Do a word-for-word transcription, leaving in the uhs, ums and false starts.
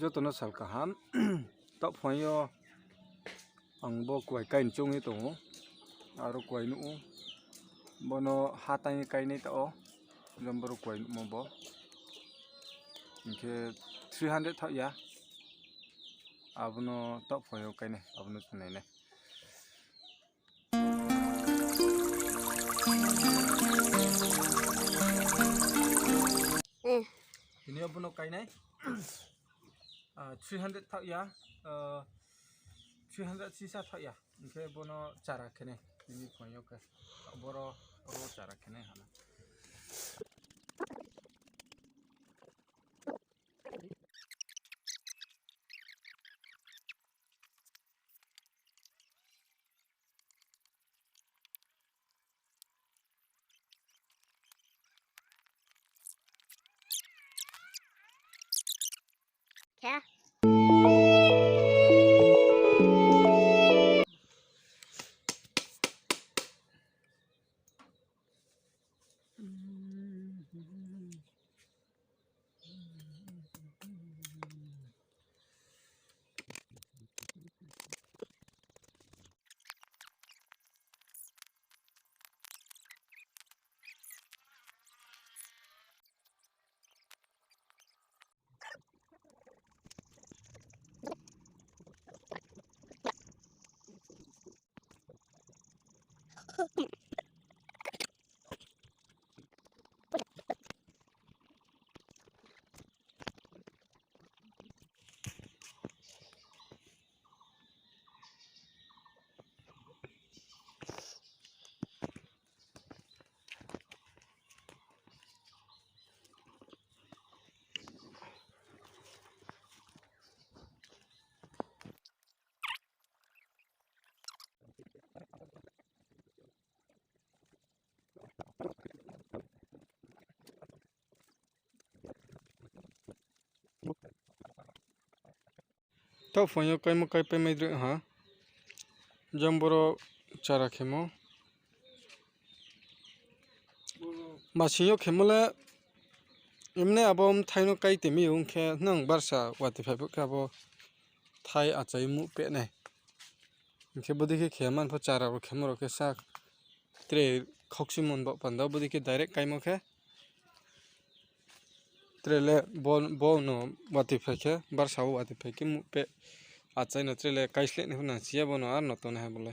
Joto no sal kaham. Taoh phaing yo ang bo kuai kai ni choung ye tong ou. Aro kuai nuh ou. Bono ha tang ye kainai taoh o. Jang boro kuai nuhmo bo. Hing khe three hundred thaoh ya. Abo no taoh phaing yo kainai, abo no chung nai nai. Tini yo bono kainai, three hundred thaoh ya, three hundred sisa thaoh ya. Hing khe bono chara khe nai, tini phaing yo khe. Boro, boro chara khe nai ha na. Taoh phaing yo kaimo kaipai mai droi ha. Jang boro chara khemo. Masing yo khemo le, emne abo mthai no kai temi ong khe nang barsa wati phai phuh khe abo thai achai muh peh nai. Hing khe bodei khe khe man pho chara rao khemo rao khe sa tre khoksimon bo panda bodei khe direct kaimo khe. Tre le bo, bo no wati phai khe, barsa wo wati phai khe muh peh achai no tre le kaisleh nai pho nang si ya bo no ar no tongnai ha bo le.